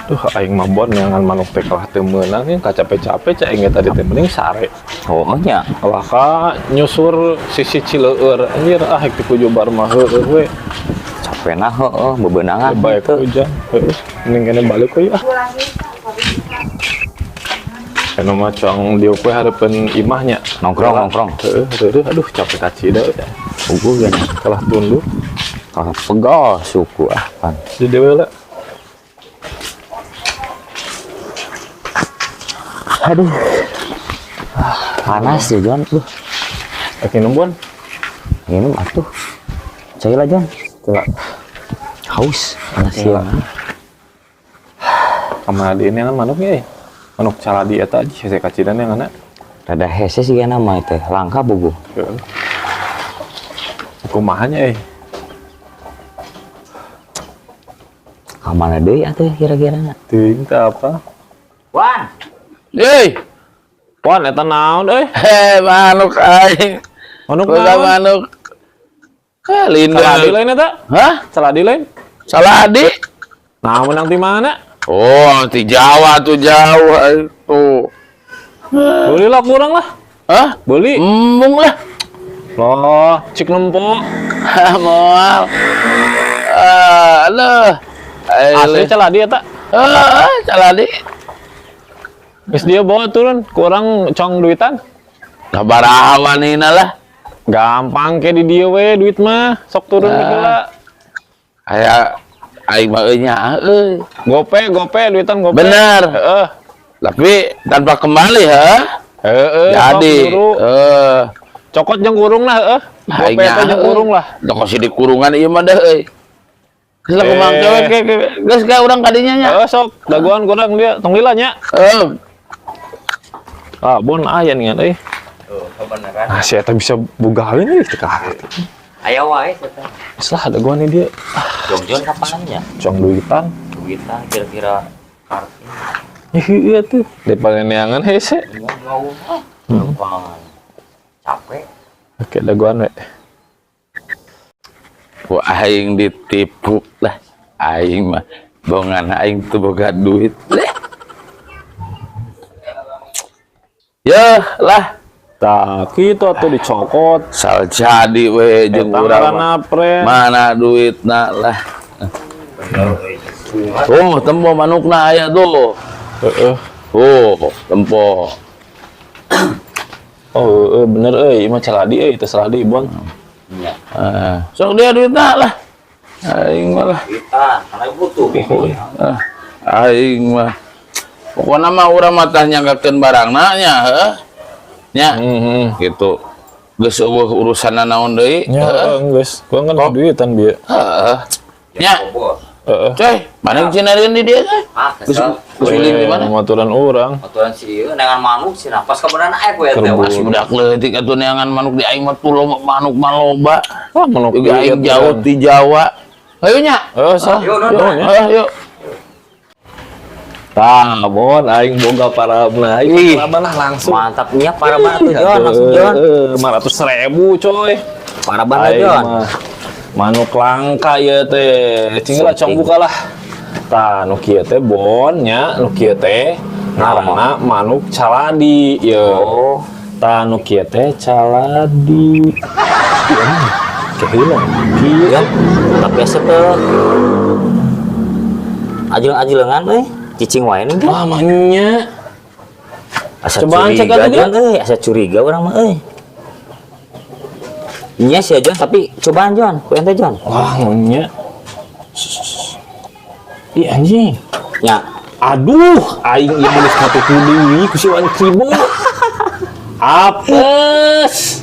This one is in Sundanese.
Duh, aing mah bon neangan manuk teh kalah teu meunang nih, kacape-cape cek aing tadi teh mending sare. Oh nya. Kalah ka nyusur sisi Cileueur anjir ah ti Kujubar mah heueuh we. Capena heueuh bebenangan Baik teu. Hujan. Heueuh, mending kene balik we ah. Anu mah cuang dieu we hareupeun imahnya. Nongkrong, nongkrong. Heueuh, heueuh, aduh capek kacida. Puguh ge. Kalah tunduh. Kalah pegal suku ah pan. Di dewe lah. Aduh. Panas ya Jon tuh. Oke nungguan. Minum atuh. Cai lah Jon. Coba. Haus panas ya. Kamana di ini kan manuknya ya. Manuk caladi eta aja hese kacidan yang ana. Rada hese sih nama teh, langka bubu. Heeh. Kumaha nya euy? Kamana deui atuh kira-kira? Teuing teh apa? Wan. Hei, Wan eta naon euy? hei manuk aing. Manuk Boga naon? manuk. Kalinda. Caladi lain eta? Hah? Caladi lain? Saladi? Nah, menang di mana? Oh, di Jawa tuh jauh tuh. Belilah kurang lah. Hah? Beli. Embung lah. Loh, cik nempo. Moal. Aduh. Asli caladi eta. Ah, caladi. Geus dia bawa turun, kurang cong duitan. Sabaraha wanina lah. Gampang ke di dieu we duit mah, sok turun Ah. heula. Aya aing mah euy nya euy. Gope, gope duitan gope. Bener. Heeh. Tapi tanpa kembali ha. Heeh, Jadi, sok buru. Cokot jeung kurung lah heeh. Aing Gope eta jeung nya, kurung lah. Da kok si dikurungan ieu mah deh euy. Geus lah kumaha Eh. ke ke geus ka urang kadinya nya. Heeh, sok dagoan kurang dia tong lila nya. Heeh. Ah, bon aya nih euy. Oh, kebenaran. Ah, si eta bisa bogaweun euy teu kaharti. Aya wae eta. Geus lah dagoan dia. Ah, Jongjon kapan nya? cong duitan. Duitan kira-kira kartu. Iya tuh. Daripada neangan hese. Jauh. Capek. Oke, dagoan we. Ku aing ditipu lah. Aing mah bongan aing teu boga duit. Lah. Yeuh lah, Tah, kitu atuh dicokot. sal jadi we jeung Eta urang mah. ngaranna pre. Mana duitna lah. Oh, tempo manukna aya tuh. Heeh. Oh, tempo. Oh, heeh, bener euy, ieu mah caladi euy, teu saladi bon. Nya. Sok dia duitna lah. Aing mah lah. Duitan, karena butuh. Ah, aing mah. Pokokna mah urang mah tah nyanggakeun barangna nya, heuh. Nya, gitu. Geus eueuh urusanna naon deui. Ya, Heuh. geus. Gua kan duitan bieu. Heeh. Nya, Heeh. coy, mana cinareun di dia coy? Ah, Geus kesel. geus ulin di mana? Maturan urang. Aturan si ieu neangan manuk cenah. Pas kebenaran aya ku eta Kerbau. teh. Pas budak leutik atuh neangan manuk di aing mah tuh loba manuk mah loba. Wah, manuk Juga aing duit, jauh urang. ti Jawa. Ayo nya. Heeh, sok. Yuk, nun. Yuk, nya. Ayo, yuk. Tah, bon aing boga parabna. Aing Ih. paraban lah langsung. Mantapnya paraban atuh Jon, langsung Jon. 500.000 coy. Paraban lah Aing Jon. mah manuk langka ieu teh. Cing lah cong buka lah. Tah, nu kieu teh bon nya, nu kieu teh ngaranna manuk caladi ieu. Oh. Tah nu kieu teh caladi. Ieu mah kehilang. Kieu. Jon, tapi asa teh ajeng-ajengan euy, cicing wae nih. Wah, manya. Asa Cobaan cek curiga atuh, Jon euy, asa curiga urang mah euy. Nya sih Jon, tapi cobaan Jon, ku ente Jon. Wah, manya. Ih anjing. Nya, Aduh, aing ieu meuli sepatu kudu ku si Wan Kibo. Apes.